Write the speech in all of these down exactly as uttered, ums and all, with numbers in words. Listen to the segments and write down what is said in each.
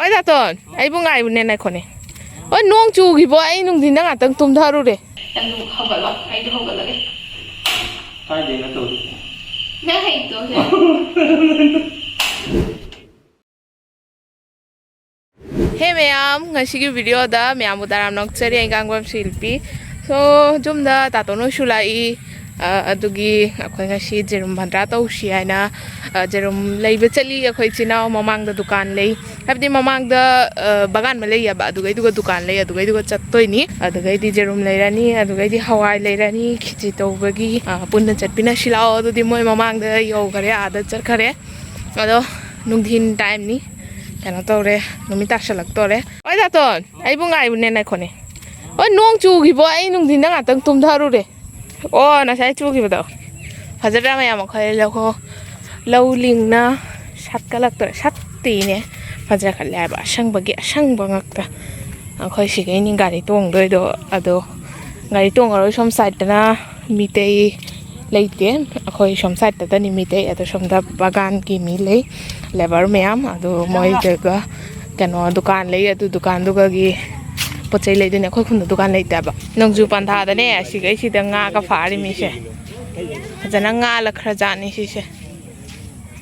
ꯍꯣꯏ, ꯗꯥꯇꯣꯟ, ꯑꯩꯕꯨ ꯉꯥꯏꯕꯅꯦ, ꯉꯥꯏꯈꯣꯅꯦ꯫ ꯍꯣꯏ, ꯅꯣꯡ ꯆꯨꯈꯤꯕꯣ, ꯑꯩ ꯅꯨꯡꯊꯤꯟꯗ ꯉꯥꯛꯇꯪ ꯇꯨꯝꯊꯔꯨꯔꯦ꯫ ꯅꯪ ꯍꯧꯒꯠꯂꯣ, ꯑꯩꯗꯤ ꯍꯧꯒꯠꯂꯒꯦ꯫ ꯀꯥꯏꯗꯩꯅꯣ ꯇꯧꯔꯤꯁꯦ? ꯅꯪ ꯍꯩꯇꯣ, ꯁꯦ꯫ ꯍꯦ ꯃꯌꯥꯝ, ꯉꯁꯤꯒꯤ ꯚꯤꯗꯤꯑꯣꯗ ꯃꯌꯥꯝꯕꯨ ꯇꯔꯥꯝꯅ ꯑꯣꯛꯆꯔꯤ, ꯑꯩ ꯉꯥꯡꯕꯝ ꯁꯤꯜꯄꯤ꯫ So, ꯌꯨꯝꯗ ꯇꯥꯇꯣꯟ ꯍꯣꯏꯁꯨ ꯂꯥꯛꯏ꯫ ꯑ, ꯑꯗꯨꯒꯤ ꯑꯩꯈꯣꯏ ꯉꯁꯤ ꯖꯦꯔꯨꯝ ꯍꯟꯗ꯭ꯔꯥ ꯇꯧꯁꯤ ꯍꯥꯏꯅ, ꯑ, ꯖꯦꯔꯨꯝ ꯂꯩꯕ ꯆꯠꯂꯤ꯫ ꯑꯩꯈꯣꯏ ꯏꯆꯤꯟ ꯏꯅꯥꯎ ꯃꯃꯥꯡꯗ ꯗꯨꯀꯥꯟ ꯂꯩ, ꯍꯥꯏꯕꯗꯤ ꯃꯃꯥꯡꯗ, ꯑ, ꯕꯒꯥꯟ ꯑꯃ ꯂꯩꯌꯦꯕ, ꯑꯗꯨꯒꯩꯗꯨꯒ ꯗꯨꯀꯥꯟ ꯂꯩ, ꯑꯗꯨꯒꯩꯗꯨꯒ ꯆꯠꯇꯣꯏꯅꯤ꯫ ꯑꯗꯨꯒꯩꯗꯤ ꯖꯦꯔꯨꯝ ꯂꯩꯔꯅꯤ, ꯑꯗꯨꯒꯩꯗꯤ ꯍꯋꯥꯏ ꯂꯩꯔꯅꯤ, ꯈꯦꯆꯤ ꯇꯧꯕꯒꯤ, ꯑ, ꯄꯨꯟꯅ ꯆꯠꯃꯤꯟꯅꯁꯤ ꯂꯥꯛꯑꯣ꯫ ꯑꯗꯨꯗꯤ ꯃꯣꯏ ꯃꯃꯥꯡꯗ ꯌꯧꯈꯔꯦ, ꯑꯥꯗ ꯆꯠꯈꯔꯦ꯫ ꯑꯗꯣ ꯅꯨꯡꯊꯤꯟ ꯇꯥꯏꯝꯅꯤ, ꯀꯩꯅꯣ ꯇꯧꯔꯦ, ꯅꯨꯃꯤꯠ ꯇꯥꯁꯜꯂꯛꯇꯣꯔꯦ꯫ ꯍꯣꯏ ꯗꯥꯇꯣꯟ, ꯑꯩꯕꯨ ꯉꯥꯏꯕꯅꯦ, ꯉꯥꯏꯈꯣꯅꯦ꯫ ꯍꯣꯏ, ꯅꯣꯡ ꯆꯨꯈꯤꯕꯣ, ꯑꯩ ꯅꯨꯡꯊꯤꯟꯗ ꯉꯥꯛꯇꯪ ꯇꯨꯝꯊꯔꯨꯔꯦ꯫ ꯑꯣ, ꯉꯁꯥꯏ ꯆꯨꯈꯤꯕꯗꯣ꯫ ꯐꯖꯗ꯭ꯔꯥ ꯃꯌꯥꯝ? ꯑꯩꯈꯣꯏ ꯂꯧ-, ꯂꯧ ꯂꯤꯡꯅ ꯁꯠꯀꯠꯂꯛꯇꯣꯔꯦ꯫ ꯁꯠꯇꯤꯅꯦ, ꯐꯖꯈꯠꯂꯦ ꯍꯥꯏꯕ, ꯑꯁꯪꯕꯒꯤ ꯑꯁꯪꯕ ꯉꯥꯛꯇ꯫ ꯑꯩꯈꯣꯏ ꯁꯤꯒꯩꯅꯤ ꯒꯥꯔꯤ ꯇꯣꯡꯗꯣꯏꯗꯣ꯫ ꯑꯗꯣ ꯒꯥꯔꯤ ꯇꯣꯡꯉꯔꯣꯏ, ꯁꯣꯝ ꯁꯥꯏꯠꯇꯅ ꯃꯤꯇꯩ ꯂꯩꯇꯦ꯫ ꯑꯩꯈꯣꯏ ꯁꯣꯝ ꯁꯥꯏꯠꯇꯗꯅꯤ ꯃꯤꯇꯩ, ꯑꯗꯣ ꯁꯣꯝꯗ ꯕꯒꯥꯟꯒꯤ ꯃꯤ ꯂꯩ, ꯂꯦꯕꯔ ꯃꯌꯥꯝ꯫ ꯑꯗꯨ ꯃꯣꯏꯗꯒ ꯀꯩꯅꯣ ꯗꯨꯀꯥꯟ ꯂꯩ, ꯑꯗꯨ ꯗꯨꯀꯥꯟꯗꯨꯒꯒꯤ ꯄꯣꯠ ꯆꯩ ꯂꯩꯗꯣꯏꯅꯦ꯫ ꯑꯩꯈꯣꯏ ꯈꯨꯟꯗ ꯗꯨꯀꯥꯟ ꯂꯩꯇꯦꯕ꯫ ꯅꯣꯡꯖꯨ ꯄꯟꯊꯥꯗꯅꯦ ꯑꯁꯤꯒꯩꯁꯤꯗ ꯉꯥꯒ ꯐꯥꯔꯤ ꯃꯤꯁꯦ꯫ ꯐꯖꯅ ꯉꯥꯜꯂꯛꯈ꯭ꯔꯖꯥꯠꯅꯤ ꯁꯤꯁꯦ꯫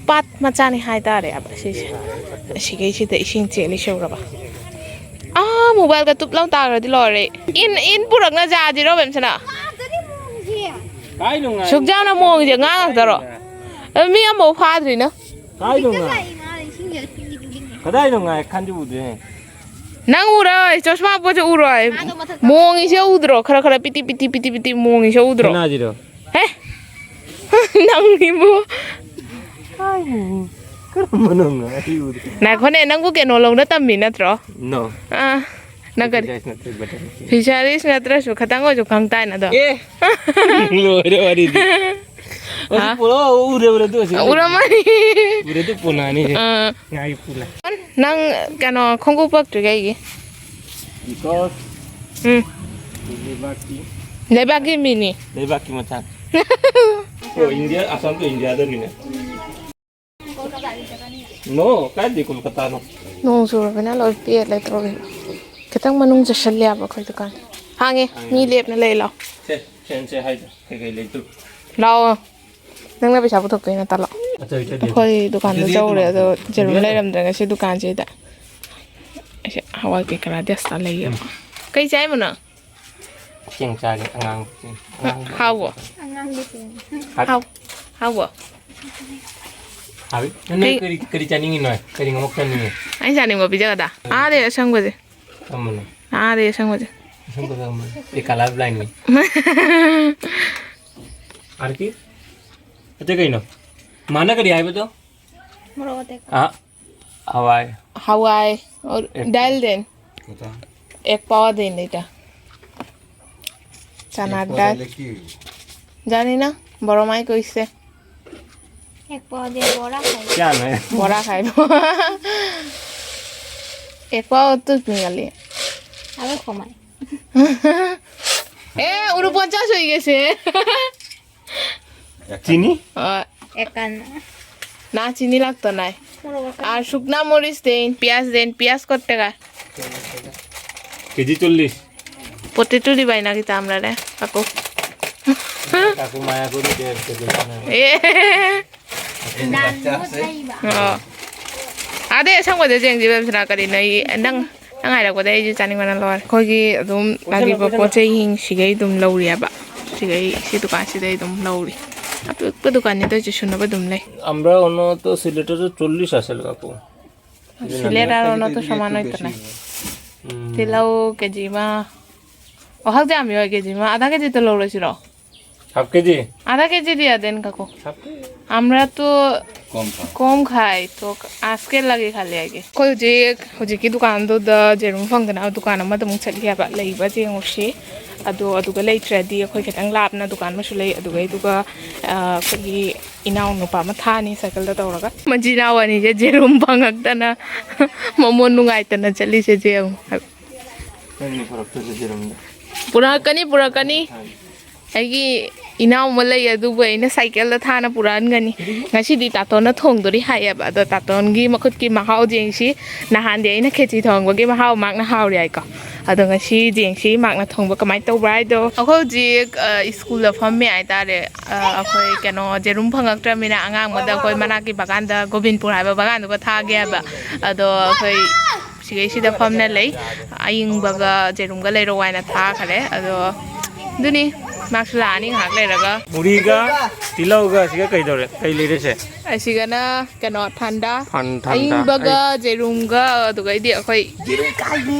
ꯄꯥꯠ ꯃꯆꯥꯅꯤ ꯍꯥꯏꯇꯥꯔꯦꯕ ꯁꯤꯁꯦ꯫ ꯑꯁꯤꯒꯩꯁꯤꯗ ꯏꯁꯤꯡ ꯆꯦꯜꯂꯤ ꯁꯧꯔꯕ꯫ ꯑꯥ, ꯃꯣꯕꯥꯏꯜꯒ ꯇꯨꯞ ꯂꯥꯎ ꯇꯥꯈ꯭ꯔꯗꯤ ꯂꯣꯏꯔꯦ꯫ ꯏꯟ, ꯏꯟ ꯄꯨꯔꯛꯅ ꯆꯥꯁꯤꯔꯣ, ꯕꯦꯝꯁꯅꯥ? ꯀꯥꯏꯅꯣ ꯉꯥꯏ-, ꯁꯨꯛ ꯌꯥꯝꯅ ꯃꯣꯡꯉꯤꯁꯦ ꯉꯥ ꯉꯥꯛꯇꯔꯣ? ꯑꯗꯨ ꯃꯤ ꯑꯃꯐꯥꯎ ꯐꯥꯗ꯭ꯔꯤꯅ꯫ ꯀꯥꯏꯗꯅꯣ ꯉꯥꯏ-, ꯀꯗꯥꯏꯗꯅꯣ ꯉꯥꯏ ꯈꯟꯗꯤ ꯎꯗ꯭ꯔꯦ꯫ ꯅꯪ ꯎꯔꯣꯏ, ꯆꯁꯃꯥ ꯄꯣꯠꯁꯦ ꯎꯔꯣꯏ꯫ ꯃꯣꯡꯉꯤꯁꯦ ꯎꯗ꯭ꯔꯣ? ꯈꯔ ꯈꯔ ꯄꯤꯇꯤ ꯄꯤꯇꯤ ꯄꯤꯇꯤ ꯄꯤꯇꯤ ꯃꯣꯡꯉꯤꯁꯦ ꯎꯗ꯭ꯔꯣ? ꯁꯅꯥꯁꯤꯔꯣ? ꯍꯦ? ꯅꯪꯅꯤꯕꯨ꯫ ꯀꯥꯏꯗꯅꯣ? ꯀꯔꯝꯕꯅꯣ ꯉꯥꯏ ꯎꯗ꯭ꯔꯦ? ꯉꯥꯏꯈꯣꯅꯦ, ꯅꯪꯕꯨ ꯀꯩꯅꯣ ꯂꯧꯅ ꯇꯝꯃꯤ ꯅꯠꯇ꯭ꯔꯣ? No꯫ ꯑꯥ, ꯅꯪ ꯀꯔꯤ? Exercise ꯅꯠꯇꯦ, but ꯐꯤꯁꯔꯤꯁ ꯅꯠꯇ꯭ꯔꯁꯨ ꯈꯇꯪ ꯑꯣꯏꯁꯨ ꯈꯪ ꯇꯥꯏꯅ ꯑꯗꯣ꯫ ꯑꯦ! ꯂꯣꯏꯔꯦ ꯋꯥꯔꯤꯗꯤ꯫ ꯍꯥ? ꯍꯧꯖꯤꯛ ꯄꯨꯔꯥ ꯎꯔꯦ, ꯎꯔꯦ, ꯑꯗꯨ ꯍꯧꯖꯤꯛ꯫ ꯎꯔꯝꯃꯅꯤ꯫ ꯎꯔꯦ, ꯑꯗꯨ ꯄꯨꯅꯥꯅꯤ꯫ ꯑꯥ꯫ ꯉꯥꯏ ꯄꯨꯂꯦ꯫ ꯅꯪ ꯀꯩꯅꯣ ꯈꯣꯡꯎꯞ ꯄꯛꯇ꯭ꯔꯤ ꯀꯩꯒꯤ? Because ꯎꯝ꯫ ꯂꯩꯕꯥꯛꯀꯤ꯫ ꯂꯩꯕꯥꯛꯀꯤ ꯃꯤꯅꯤ꯫ ꯂꯩꯕꯥꯛꯀꯤ ꯃꯆꯥ꯫ ꯑꯣ, ꯏꯟꯗꯤꯌꯥ, ꯑꯁꯥꯝ ꯇꯨ ꯏꯟꯗꯤꯌꯥꯗ ꯃꯤꯅꯦ꯫ No, ꯀꯥꯏꯗꯤ ꯀꯣꯜꯀꯇꯥꯅꯣ? ꯅꯣꯡ ꯆꯨꯔꯕꯅ ꯂꯣꯏ ꯄꯦꯠꯂꯦ ꯇꯧꯔꯤ꯫ ꯈꯤꯇꯪ ꯃꯅꯨꯡ ꯆꯠꯁꯜꯂꯦꯕ ꯑꯩꯈꯣꯏ ꯗꯨꯀꯥꯟ꯫ ꯍꯥꯡꯉꯦ, ꯃꯤ ꯂꯦꯞꯅ ꯂꯩ ꯂꯥꯎ꯫ ꯁꯦ, ꯁꯦꯟꯁꯦ ꯍꯥꯏꯗꯣ ꯀꯩꯀꯩ ꯂꯩꯇ꯭ꯔꯣ? ꯂꯥꯛꯑꯣ꯫ ꯅꯪꯅ ꯄꯩꯁꯥ ꯄꯨꯊꯣꯛꯇꯣꯏ ꯅꯠꯇ꯭ꯔꯣ? ꯑꯆꯣꯏ, ꯑꯆꯣꯏ, ꯑꯆꯣꯏ꯫ ꯑꯩꯈꯣꯏ ꯗꯨꯀꯥꯟꯗ ꯑꯗꯨꯗꯤ ꯆꯧꯔꯦ, ꯑꯗꯣ ꯖꯦꯔꯨꯝ ꯑꯗꯨꯗꯤ ꯂꯩꯔꯝꯗ꯭ꯔꯦ ꯉꯁꯤ ꯗꯨꯀꯥꯟꯁꯤꯗ꯫ ꯑꯩꯁꯦ ꯍꯋꯥꯏ ꯀꯩꯀꯔꯥꯗꯤ ꯑꯁꯤꯗ ꯂꯩꯌꯦꯕ꯫ ꯀꯩ ꯆꯥꯏꯃꯣ ꯅꯪ? ꯆꯦꯡ ꯆꯥꯒꯦ, ꯑꯉꯥꯡꯕ ꯆꯦꯡ꯫ ꯑꯉꯥꯡꯕ ꯍꯥꯎꯕ꯭ꯔꯣ? ꯆꯦꯡ꯫ ꯍꯥꯎ-, ꯍꯥꯎꯕ꯭ꯔꯣ? ꯍꯥꯎꯏ꯫ ꯅꯪ ꯀꯩ ꯀꯔꯤ, ꯀꯔꯤ ꯆꯥꯅꯤꯡꯉꯤꯅꯣ? ꯀꯔꯤ ꯉꯃꯛ ꯆꯥꯅꯤꯡꯉꯤ? ꯑꯩ ꯆꯥꯅꯤꯡꯕ ꯄꯤꯖꯒꯗ? ꯑꯥꯗꯩ ꯑꯁꯪꯕꯁꯦ꯫ ꯀꯔꯝꯕꯅꯣ? ꯑꯥꯗꯩ ꯑꯁꯪꯕꯁꯦ꯫ ꯑꯁꯪꯕ ꯀꯔꯝꯕꯅꯣ? ꯑꯦ, colour blind ꯅꯤ꯫ ꯑꯥꯔꯀꯤ? ꯑꯇꯩ ꯀꯩꯅꯣ? ꯃꯥꯅ ꯀꯔꯤ ꯍꯥꯏꯕꯗꯣ? ꯃꯣꯔꯣꯛ ꯑꯇꯦꯛꯄ꯫ ꯑꯥ, ꯍꯋꯥꯏ꯫ ꯍꯋꯥꯏ, ꯑꯣꯔ ꯑꯦꯛ ꯗꯥꯜ ꯗꯦꯟ꯫ ꯀꯣꯇꯥ꯫ ꯑꯦꯛ ꯄꯋꯥ ꯗꯦꯟ ꯏꯇꯥ꯫ ꯆꯅꯥ ꯑꯦꯛ ꯄꯋꯥ ꯗꯥꯜ꯫ ꯂꯦꯛꯀꯤ꯫ ꯖꯥꯅꯤ ꯅꯥ, ꯕꯣꯔꯣ ꯃꯥꯏ ꯀꯣꯏꯁꯦ꯫ ꯑꯦꯛ ꯄꯋꯥ ꯗꯦꯟ ꯕꯣꯔꯥ ꯈꯥꯏ꯫ ꯀꯌꯥꯅꯣ? ꯕꯣꯔꯥ ꯈꯥꯏ꯫ ꯑꯦꯛ ꯄꯋꯥ ꯇꯨ ꯃꯤꯒꯜꯂꯤ꯫ ꯑꯕꯦ ꯀꯃꯥꯏ꯫ ꯑꯦ, ꯎꯔꯨ ꯄꯣꯟꯆꯥ ꯁꯣꯏꯒꯦꯁꯦ꯫ চিনি? অ, একান্ন। না চিনি লাগতো নাই। আর শুকনা মরিচ দেন, পিঁয়াজ দেন, পিঁয়াজ কত টাকা? কেজি চল্লিশ। পটেটো দিবাই না কিতা আমরা রে, কাকু? কাকু মায়া করি দে, দে, দে, দে। এ। অ। ꯑꯗꯩ ꯑꯁꯪꯕꯗ ꯌꯦꯡꯁꯤ ꯕꯦꯝꯁꯤꯅ ꯀꯔꯤꯅꯣ ꯑꯩ ꯅꯪ ꯅꯪ ꯍꯥꯏꯔꯛꯄꯗ ꯑꯩꯁꯦ ꯆꯥꯅꯤꯡꯕꯅ ꯂꯣꯏꯔꯦ꯫ ꯑꯩꯈꯣꯏꯒꯤ ꯑꯗꯨꯝ ꯂꯥꯛꯂꯤꯕ ꯄꯣꯠ ꯆꯩꯁꯤꯡꯁꯤꯒꯩ ꯑꯗꯨꯝ ꯂꯧꯔꯤꯑꯕ꯫ ꯁꯤꯒꯩ ꯁꯤ ꯗꯨꯀꯥꯟꯁꯤꯗꯩ ꯑꯗꯨꯝ ꯂꯧꯔꯤ꯫ ꯑꯄꯤꯛꯄ ꯗꯨꯀꯥꯟꯅꯤ, ꯑꯗꯨ ꯑꯣꯏꯁꯨ ꯁꯨꯅꯕ ꯑꯗꯨꯝ ꯂꯩ꯫ আমরা অন্য তো সিলেটে তো চল্লিশ আসেল কাকু। সিলেট আর অন্য তো সমান হইতো না। হুম। তিলাও কেজি মা, অহাক যে আমি ওই কেজি মা আধা কেজি তো লৌরেছিল। হাফ কেজি? আধা কেজি দিয়া দেন কাকু। হাফ কেজি? আমরা তো কম খাই। কম খাই, তো আজকে লাগে খালি আগে। ꯑꯩꯈꯣꯏ ꯍꯧꯖꯤꯛ, ꯍꯧꯖꯤꯛꯀꯤ ꯗꯨꯀꯥꯟꯗꯨꯗ ꯖꯦꯔꯨꯝ ꯐꯪꯗꯅꯕ ꯗꯨꯀꯥꯟ ꯑꯃꯗ ꯑꯃꯨꯛ ꯆꯠꯂꯤ ꯍꯥꯏꯕ, ꯂꯩꯕ꯭ꯔꯥ ꯌꯦꯡꯉꯨꯁꯤ꯫ ꯑꯗꯣ ꯑꯗꯨꯒ ꯂꯩꯇ꯭ꯔꯗꯤ ꯑꯩꯈꯣꯏ ꯈꯤꯇꯪ ꯂꯥꯞꯅ ꯗꯨꯀꯥꯟ ꯑꯃꯁꯨ ꯂꯩ, ꯑꯗꯨꯒꯩꯗꯨꯒ, ꯑ, ꯑꯩꯈꯣꯏꯒꯤ ꯏꯅꯥꯎ ꯅꯨꯄꯥ ꯑꯃ ꯊꯥꯅꯤ ꯁꯥꯏꯀꯜꯗ ꯇꯧꯔꯒ꯫ ꯃꯆꯤꯟ ꯃꯅꯥꯎ ꯑꯅꯤꯁꯦ ꯖꯦꯔꯨꯝ ꯐꯪꯉꯛꯇꯅ ꯃꯃꯣꯟ ꯅꯨꯡꯉꯥꯏꯇꯅ ꯆꯠꯂꯤꯁꯦ ꯌꯦꯡꯉꯨ꯫ ꯅꯪꯅ ꯄꯨꯔꯛꯇꯣꯏꯁꯦ ꯖꯦꯔꯨꯝꯗꯣ꯫ ꯄꯨꯔꯛꯀꯅꯤ, ꯄꯨꯔꯛꯀꯅꯤ꯫ ꯑꯩꯒꯤ ꯏꯅꯥꯎ ꯑꯃ ꯂꯩ, ꯑꯗꯨꯕꯨ ꯑꯩꯅ ꯁꯥꯏꯀꯜꯗ ꯊꯥꯅ ꯄꯨꯔꯛꯍꯟꯒꯅꯤ꯫ ꯉꯁꯤꯗꯤ ꯇꯥꯇꯣꯟꯅ ꯊꯣꯡꯗꯣꯔꯤ ꯍꯥꯏꯌꯦꯕ, ꯑꯗꯣ ꯇꯥꯇꯣꯟꯒꯤ ꯃꯈꯨꯠꯀꯤ ꯃꯍꯥꯎ ꯌꯦꯡꯁꯤ꯫ ꯅꯍꯥꯟꯗꯤ ꯑꯩꯅ ꯈꯦꯆꯤ ꯊꯣꯡꯕꯒꯤ ꯃꯍꯥꯎ ꯃꯥꯛꯅ ꯍꯥꯎꯔꯤ ꯍꯥꯏꯀꯣ꯫ ꯑꯗꯣ ꯉꯁꯤ ꯌꯦꯡꯁꯤ ꯃꯥꯛꯅ ꯊꯣꯡꯕ ꯀꯃꯥꯏꯅ ꯇꯧꯕ꯭ꯔꯥ ꯍꯥꯏꯗꯣ꯫ ꯑꯩꯈꯣꯏ ꯍꯧꯖꯤꯛ, ꯑ, ꯁ꯭ꯀꯨꯜꯗ ꯐꯝꯃꯦ ꯍꯥꯏꯇꯥꯔꯦ꯫ ꯑ, ꯑꯩꯈꯣꯏ ꯀꯩꯅꯣ ꯖꯦꯔꯨꯝ ꯐꯪꯉꯛꯇ꯭ꯔꯕꯅꯤꯅ ꯑꯉꯥꯡꯕꯗ ꯑꯩꯈꯣꯏ ꯃꯅꯥꯛꯀꯤ ꯕꯒꯥꯟꯗ, ꯒꯣꯕꯤꯟꯄꯨꯔ ꯍꯥꯏꯕ ꯕꯒꯥꯟꯗꯨꯒ ꯊꯥꯒꯦ ꯍꯥꯏꯕ꯫ ꯑꯗꯣ ꯑꯩꯈꯣꯏ ꯁꯤꯒꯩꯁꯤꯗ ꯐꯝꯅ ꯂꯩ꯫ ꯑꯌꯤꯡꯕꯒ ꯖꯦꯔꯨꯝꯒ ꯂꯩꯔꯛꯑꯣ ꯍꯥꯏꯅ ꯊꯥꯈꯔꯦ꯫ ꯑꯗꯣ ꯑꯗꯨꯅꯤ, ꯃꯥꯛꯁꯨ ꯂꯥꯛꯑꯅꯤ ꯉꯥꯏꯍꯥꯛ ꯂꯩꯔꯒ꯫ ꯃꯨꯔꯤꯒ ꯇꯤꯜꯍꯧꯒ ꯁꯤꯒ ꯀꯩꯗꯧꯔꯦ? ꯀꯩ ꯂꯩꯔꯦꯁꯦ? ꯑꯁꯤꯒꯅ ꯀꯩꯅꯣ, ꯊꯟꯗꯥ꯫ ꯊꯟ-, ꯊꯟꯗꯥ꯫ ꯑꯌꯤꯡꯕꯒ ꯑꯩ ꯖꯦꯔꯨꯝꯒ, ꯑꯗꯨꯒꯩꯗꯤ ꯑꯩꯈꯣꯏ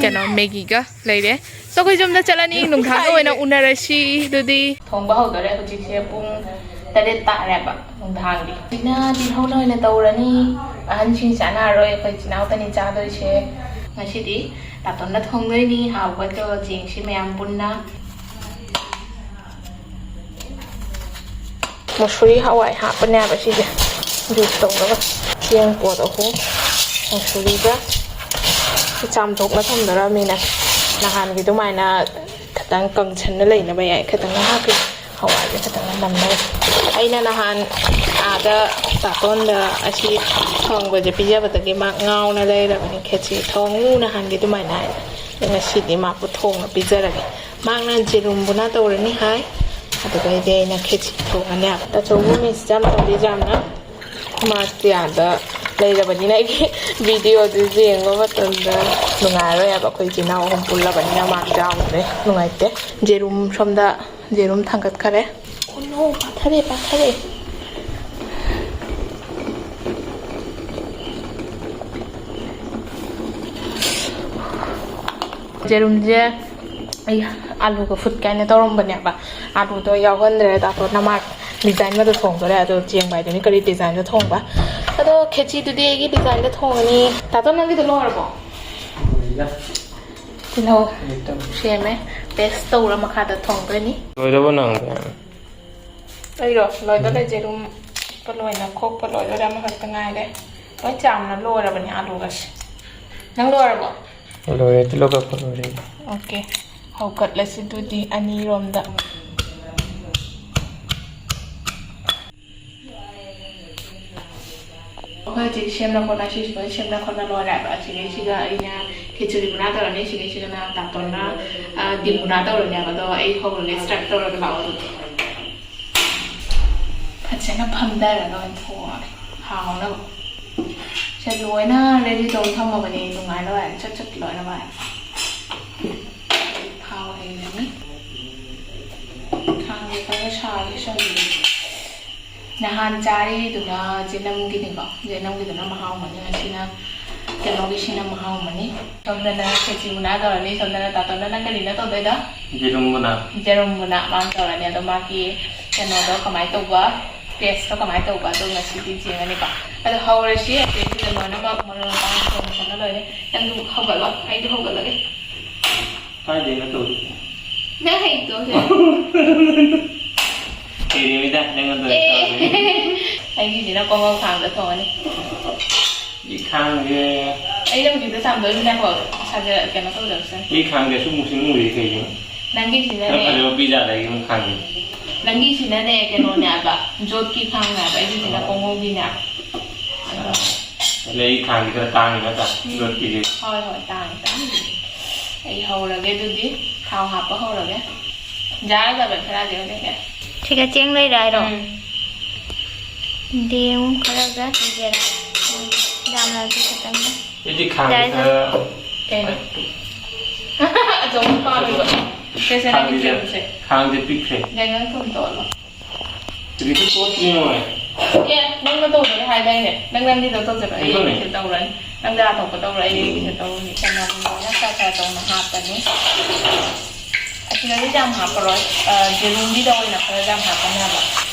ꯀꯩꯅꯣ, ꯃꯦꯒꯤꯒ ꯂꯩꯔꯦ꯫ So, ꯑꯩꯈꯣꯏ ꯌꯨꯝꯗ ꯆꯠꯂꯅꯤ, ꯅꯨꯡꯊꯥꯡꯗ ꯑꯣꯏꯅ ꯎꯅꯔꯁꯤ꯫ ꯑꯗꯨꯗꯤ ꯊꯣꯡꯕ ꯍꯧꯗꯣꯔꯦ꯫ ꯍꯧꯖꯤꯛꯁꯦ ꯄꯨꯡ ꯇꯔꯦꯠ ꯇꯥꯔꯦꯕ ꯅꯨꯡꯗꯥꯡꯒꯤ꯫ ꯑꯩꯅ ꯇꯤꯜꯍꯧꯅ ꯑꯣꯏꯅ ꯇꯧꯔꯅꯤ꯫ ꯑꯍꯟꯁꯤꯡ ꯆꯥꯅꯔꯔꯣꯏ, ꯑꯩꯈꯣꯏ ꯏꯆꯤꯟ ꯏꯅꯥꯎꯇꯅꯤ ꯆꯥꯗꯣꯏꯁꯦ꯫ ꯉꯁꯤꯗꯤ ꯇꯥꯇꯣꯟꯅ ꯊꯣꯡꯗꯣꯏꯅꯤ꯫ ꯍꯥꯎꯕꯗꯣ ꯌꯦꯡꯁꯤ ꯃꯌꯥꯝ ꯄꯨꯟꯅ꯫ ꯃꯨꯁꯨꯔꯤ ꯍꯋꯥꯏ ꯍꯥꯞꯄꯅꯦꯕ ꯁꯤꯁꯦ, ꯖꯨꯁ ꯇꯧꯔꯒ꯫ ꯆꯦꯡ ꯄꯣꯠ ꯑꯍꯨꯝ, ꯃꯨꯁꯨꯔꯤꯒ ꯆꯥꯝꯊꯣꯛꯅ ꯊꯝꯗꯣꯔꯃꯤꯅ꯫ ꯅꯍꯥꯟꯒꯤ ꯑꯗꯨꯃꯥꯏꯅ ꯈꯤꯇꯪ ꯀꯪꯁꯟꯅ ꯂꯩꯅꯕ ꯌꯥꯏ, ꯈꯤꯇꯪ ꯍꯥꯞꯄꯤ꯫ ꯍꯋꯥꯏꯁꯦ ꯈꯤꯇꯪ ꯅꯝꯅꯩ꯫ ꯑꯩꯅ ꯅꯍꯥꯟ ꯑꯥꯗ ꯇꯥꯇꯣꯟꯗ ꯑꯁꯤ ꯊꯣꯡꯕꯁꯦ ꯄꯤꯖꯕꯗꯒꯤ ꯃꯥ ꯉꯥꯎꯅ ꯂꯩꯔꯕꯅꯤ꯫ "ꯈꯦꯆꯤ ꯊꯣꯡꯉꯨ" ꯅꯍꯥꯟꯒꯤ ꯑꯗꯨꯃꯥꯏꯅ ꯍꯥꯏ꯫ ꯉꯁꯤꯗꯤ ꯃꯥꯕꯨ ꯊꯣꯡꯅ ꯄꯤꯖꯔꯒꯦ꯫ ꯃꯥꯅ ꯖꯦꯔꯨꯝꯕꯨꯅ ꯇꯧꯔꯅꯤ ꯍꯥꯏ꯫ ꯑꯗꯨꯒ ꯑꯩꯗꯤ ꯑꯩꯅ ꯈꯦꯆꯤ ꯊꯣꯡꯉꯅꯤ ꯍꯥꯏꯕ꯫ ꯇꯥꯆꯧꯕꯨ ꯃꯤꯁ ꯌꯥꯝ ꯇꯧꯕꯤꯗ꯭ꯔꯥꯝꯅ꯫ ꯃꯥꯁꯦ ꯑꯥꯗ ꯂꯩꯔꯕꯅꯤꯅ ꯑꯩꯒꯤ ꯚꯤꯗꯤꯑꯣꯗꯨ ꯌꯦꯡꯕ ꯃꯇꯝꯗ ꯅꯨꯡꯉꯥꯏꯔꯣꯏ ꯍꯥꯏꯕ꯫ ꯑꯩꯈꯣꯏ ꯏꯆꯤꯟ ꯏꯅꯥꯎ ꯑꯍꯨꯝ ꯄꯨꯜꯂꯕꯅꯤꯅ ꯃꯥ ꯌꯥꯎꯗ꯭ꯔꯦ, ꯅꯨꯡꯉꯥꯏꯇꯦ꯫ ꯖꯦꯔꯨꯝ ꯁꯣꯝꯗ ꯖꯦꯔꯨꯝ ꯊꯥꯡꯒꯠꯈꯔꯦ꯫ ꯑꯣ ꯅꯣ, ꯄꯥꯊꯔꯦ, ꯄꯥꯊꯔꯦ꯫ ꯖꯦꯔꯨꯝꯁꯦ ꯑꯩ ꯑꯥꯂꯨꯒ ꯐꯨꯠ ꯀꯥꯏꯅ ꯇꯧꯔꯝꯕꯅꯦꯕ꯫ ꯑꯥꯂꯨꯗꯣ ꯌꯥꯎꯍꯟꯗ꯭ꯔꯦ꯫ ꯇꯥꯇꯣꯟꯅ ꯃꯥ ꯗꯤꯖꯥꯏꯟ ꯑꯃꯗ ꯊꯣꯡꯗꯣꯔꯦ꯫ ꯑꯗꯣ ꯆꯦꯡꯕ ꯍꯥꯏꯗꯨꯅꯤ ꯀꯔꯤ ꯗꯤꯖꯥꯏꯟꯗ ꯊꯣꯡꯕ꯫ ꯑꯗꯣ ꯈꯦꯆꯤꯗꯨꯗꯤ ꯑꯩꯒꯤ ꯗꯤꯖꯥꯏꯟꯗ ꯊꯣꯡꯉꯅꯤ꯫ ꯇꯥꯇꯣꯟ, ꯅꯪꯒꯤꯗꯣ ꯂꯣꯏꯔꯕꯣ? ꯇꯤꯜꯍꯧ ꯁꯦꯝꯃꯦ꯫ ꯄꯦꯁ ꯇꯧꯔ ꯃꯈꯥꯗ ꯊꯣꯡꯗꯣꯏꯅꯤ꯫ ꯂꯣꯏꯔꯕꯣ ꯅꯪ? ꯑꯩꯔꯣ? ꯂꯣꯏꯗꯣꯔꯦ꯫ ꯖꯦꯔꯨꯝ ꯐꯨꯠꯄ ꯂꯣꯏꯅ ꯈꯣꯛꯄ ꯂꯣꯏꯗꯣꯔꯦ꯫ ꯑꯃꯈꯛꯇ ꯉꯥꯏꯔꯦ꯫ ꯂꯣꯏ ꯆꯥꯝꯅ ꯂꯣꯏꯔꯕꯅꯦ ꯑꯥꯂꯨꯒꯁꯦ꯫ ꯅꯪ ꯂꯣꯏꯔꯕꯣ? ꯂꯣꯏꯔꯦ, ꯇꯤꯜꯍꯧ ꯀꯛꯄ ꯂꯣꯏꯔꯦ꯫ ꯑꯣꯀꯦ꯫ ꯍꯧꯒꯠꯂꯁꯤ ꯑꯗꯨꯗꯤ ꯑꯅꯤꯔꯣꯝꯗ꯫ ꯑꯩꯈꯣꯏ ꯍꯧꯖꯤꯛ ꯁꯦꯝꯅ ꯈꯣꯠꯅ, ꯁꯤꯁꯤꯃ ꯁꯦꯝꯅ ꯈꯣꯠꯅ ꯂꯣꯏꯔꯦꯕ꯫ ꯑꯁꯤꯒꯩꯁꯤꯒ ꯑꯩꯅ ꯈꯦꯆꯨꯔꯤ ꯃꯨꯅꯥ ꯇꯧꯔꯅꯤ, ꯁꯤꯒꯩꯁꯤꯒꯅ ꯇꯥꯇꯣꯟꯅ, ꯑ, ꯗꯤꯝ ꯃꯨꯅꯥ ꯇꯧꯔꯅꯦꯕ꯫ ꯑꯗꯣ ꯑꯩ ꯍꯧꯔꯒꯦ, start ꯇꯧꯔꯒꯦ, ꯂꯥꯛꯑꯣ ꯑꯗꯨꯗꯤ꯫ ꯐꯖꯅ ꯐꯝꯊꯔꯒ ꯑꯣꯏꯅ ꯊꯣꯡꯉꯒꯦ ꯍꯥꯎꯅꯕ꯫ ꯁꯦ ꯂꯣꯏꯅ ready ꯇꯧꯔ ꯊꯝꯃꯕꯅꯦ, ꯅꯨꯡꯉꯥꯏꯅꯕ ꯍꯥꯏꯅ ꯆꯠ ꯆꯠ ꯂꯣꯏꯅꯃꯛ꯫ ꯊꯥꯎ ꯍꯩꯔꯅꯤ꯫ ꯈꯥꯡꯁꯦ ꯈꯔ ꯁꯥꯒꯦ ꯁꯧꯍꯜꯂꯒꯦ꯫ ꯅꯍꯥꯟ ꯆꯥꯔꯤꯗꯨꯅ ꯖꯦꯅꯝꯒꯤꯅꯤꯀꯣ, ꯖꯦꯅꯝꯒꯤꯗꯨꯅ ꯃꯍꯥꯎ ꯑꯃꯅꯤ꯫ ꯉꯁꯤꯅ ꯀꯩꯅꯣꯒꯤꯁꯤꯅ ꯃꯍꯥꯎ ꯑꯃꯅꯤ꯫ ꯁꯣꯝꯗꯅ ꯈꯦꯆꯤ ꯃꯨꯅꯥ ꯇꯧꯔꯅꯤ, ꯁꯣꯝꯗꯅ ꯇꯥꯇꯣꯟꯅ ꯅꯪ ꯀꯔꯤꯅꯣ ꯇꯧꯗꯣꯏꯗꯣ? ꯌꯦꯔꯨꯝ ꯃꯨꯅꯥ꯫ ꯌꯦꯔꯨꯝ ꯃꯨꯅꯥ ꯃꯥꯅ ꯇꯧꯔꯅꯤ꯫ ꯑꯗꯣ ꯃꯥꯒꯤ ꯀꯩꯅꯣꯗꯣ ꯀꯃꯥꯏꯅ ꯇꯧꯕ, taste ꯇꯣ ꯀꯃꯥꯏꯅ ꯇꯧꯕ, ꯑꯗꯣ ꯉꯁꯤꯗꯤ ꯌꯦꯡꯉꯅꯤꯀꯣ꯫ ꯑꯗꯣ ꯍꯧꯔꯁꯤ꯫ ꯑꯁꯤꯁꯤꯗ ꯂꯣꯏꯅꯃꯛ ꯃꯔꯣꯏ ꯃꯄꯥꯡ ꯊꯣꯡꯕꯅ ꯂꯣꯏꯔꯦ꯫ ꯅꯪꯁꯨ ꯍꯧꯒꯠꯂꯣ, ꯑꯩꯁꯨ ꯍꯧꯒꯠꯂꯒꯦ꯫ ꯀꯥꯏꯗꯩꯅꯣ ꯇꯧꯔꯤꯁꯦ? ꯅꯪ ꯍꯩꯇꯣ ꯁꯦ꯫ ꯍꯩꯔꯤꯃꯤꯗ, ꯅꯪꯉꯣꯟꯗ ꯑꯦ꯫ ꯇꯧꯔꯤꯅꯤ꯫ ꯑꯩꯒꯤꯁꯤꯅ ꯀꯣꯉꯧ ꯈꯥꯡꯗ ꯊꯣꯡꯉꯅꯤ꯫ ꯁꯤ ꯈꯥꯡꯁꯦ꯫ ꯑꯩꯅ ꯍꯧꯖꯤꯛꯇ ꯆꯥꯝꯗꯣꯏꯅꯤꯅꯀꯣ, ꯁꯥꯖ-, ꯀꯩꯅꯣ ꯇꯧꯖꯔꯁꯅꯤ꯫ ꯁꯤ ꯈꯥꯡꯁꯦ ꯑꯁꯨꯛ ꯃꯨꯁꯤꯟ ꯃꯨꯔꯤꯁꯦ ꯀꯩꯒꯤꯅꯣ? ꯅꯪꯒꯤꯁꯤꯅꯅꯦ꯫ ꯈꯔ ꯐꯖꯕ ꯄꯤꯖꯥꯗ ꯑꯩꯒꯤ ꯑꯃꯨꯛ ꯈꯥꯡꯁꯦ꯫ ꯅꯪꯒꯤꯁꯤꯅꯅꯦ, ꯀꯩꯅꯣꯅꯦ ꯍꯥꯏꯕ, ꯖꯣꯠꯀꯤ ꯈꯥꯡꯅꯦ ꯍꯥꯏꯕ, ꯑꯩꯒꯤꯁꯤꯅ ꯀꯣꯉꯧꯒꯤꯅꯦ ꯍꯥꯏꯕ꯫ ꯑꯗꯣ ꯑꯗꯩ ꯑꯩ ꯈꯥꯡꯁꯦ ꯈꯔ ꯇꯥꯡꯉꯤ ꯅꯠꯇ꯭ꯔꯥ? ꯎꯝ꯫ ꯖꯣꯠꯀꯤꯁꯦ꯫ ꯍꯣꯏ, ꯍꯣꯏ, ꯇꯥꯡꯉꯤ, ꯇꯥꯡꯉꯤ꯫ ꯑꯩ ꯍꯧꯔꯒꯦ ꯑꯗꯨꯗꯤ, ꯊꯥꯎ ꯍꯥꯞꯄ ꯍꯧꯔꯒꯦ꯫ ꯖꯥꯔ ꯖꯥꯔ ꯈꯔꯗꯤ ꯑꯣꯏꯔꯒꯦ꯫ ꯁꯤꯒ ꯆꯦꯡ ꯂꯩꯔꯦ ꯍꯥꯏꯔꯣ? ꯎꯝ꯫ ꯌꯦꯡꯉꯨ ꯈꯔꯒ ꯊꯤꯖꯔꯦ꯫ ꯌꯥꯝꯅꯁꯨ ꯈꯤꯇꯪ꯫ ꯑꯩꯗꯤ ꯈꯥꯡꯁꯦ ꯌꯥꯔꯦ, ꯈꯔ ꯀꯩꯅꯣ? ꯑꯆꯧꯕ ꯄꯥꯝꯃꯦꯕ꯫ ꯁꯦ, ꯁꯦ, ꯅꯪꯒꯤ ꯈꯥꯡꯁꯦ, ꯆꯦꯡꯁꯦ꯫ ꯈꯥꯡꯁꯦ ꯄꯤꯛꯈ꯭ꯔꯦ꯫ ꯌꯥꯏꯉꯪ ꯊꯨꯝ ꯇꯣꯠꯂꯣ꯫ ꯍꯧꯖꯤꯛꯇꯤ ꯇꯣꯠꯇ꯭ꯔꯤ ꯃꯣꯏ꯫ ꯑꯦ, ꯅꯪꯅ ꯇꯧꯗꯣꯏ ꯍꯥꯏꯗꯥꯏꯅꯦ? ꯅꯪ ꯅꯪꯒꯤꯗꯣ ꯇꯧꯖꯔꯣ, ꯑꯩ ꯑꯩꯈꯣꯏꯅꯦ꯫ ꯑꯩꯒꯤꯁꯨ ꯇꯧꯔꯅꯤ꯫ ꯅꯪ ꯆꯥ ꯊꯣꯛꯄ ꯇꯧꯔꯣ, ꯑꯩ ꯑꯩꯒꯤꯁꯨ ꯇꯧꯔꯅꯤ꯫ ꯀꯩꯅꯣ, ꯂꯣꯏꯅ ꯈꯔ ꯈꯔ ꯇꯧꯅ ꯍꯥꯞꯄꯅꯤ꯫ ꯑꯁꯤꯗꯗꯤ ꯌꯥꯝ ꯍꯥꯞꯄꯔꯣꯏ꯫ ꯑ, ꯌꯦꯔꯨꯝꯒꯤꯗ ꯑꯣꯏꯅ ꯈꯔ ꯌꯥꯝ ꯍꯥꯞꯄꯅꯤ ꯍꯥꯏꯕ꯫